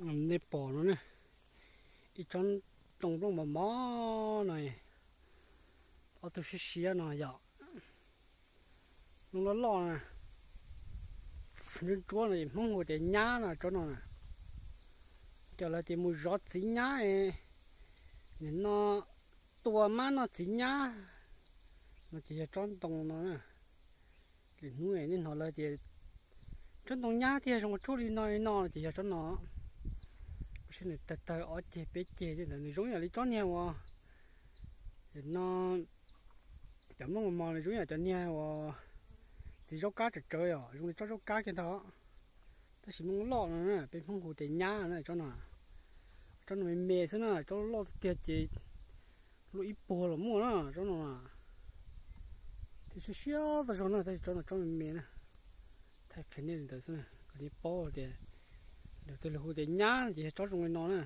Nej pom no ne, ib tsob ntoo nplooj mos mos no, ob tug siab siab no yog nplooj loj loj na, ntsuab ntsuab no es Hmoob hu tias nyab no tsob no na. Cov lawv tias mus zov txiv nyab, nim no tua mab noj txiv nyab no ces yog tsob ntoo no na. Lwm hnub nej hnov lawv tias tsob ntoo nyab tiag zoo tshuaj li no li no ces yog tsob no. Saib nws tawg tawg ob ceg peb ceg li ntawd nws zoo yam li tsob niag uas, no, cov Hmoob mos mos nws zoo yam cov niag uas txiv zaub kab tsawv tsawv os, zoo li tsob zaub kab kiag ntag. Tab sis Hmoob loj no na, peb Hmoob hu tias nyab na tsob no. Tsob no me me xwb na, tsob loj tiag ces luaj ib puag los muaj na tsob no. Thiab siab siab tau zoo na, tab sis tsob no tsob me me na. Thaij qhia nej li ntawd xwb na, kom nej paub tias lawv tej lus hu tias nyab ces yog tsob zoo li no na.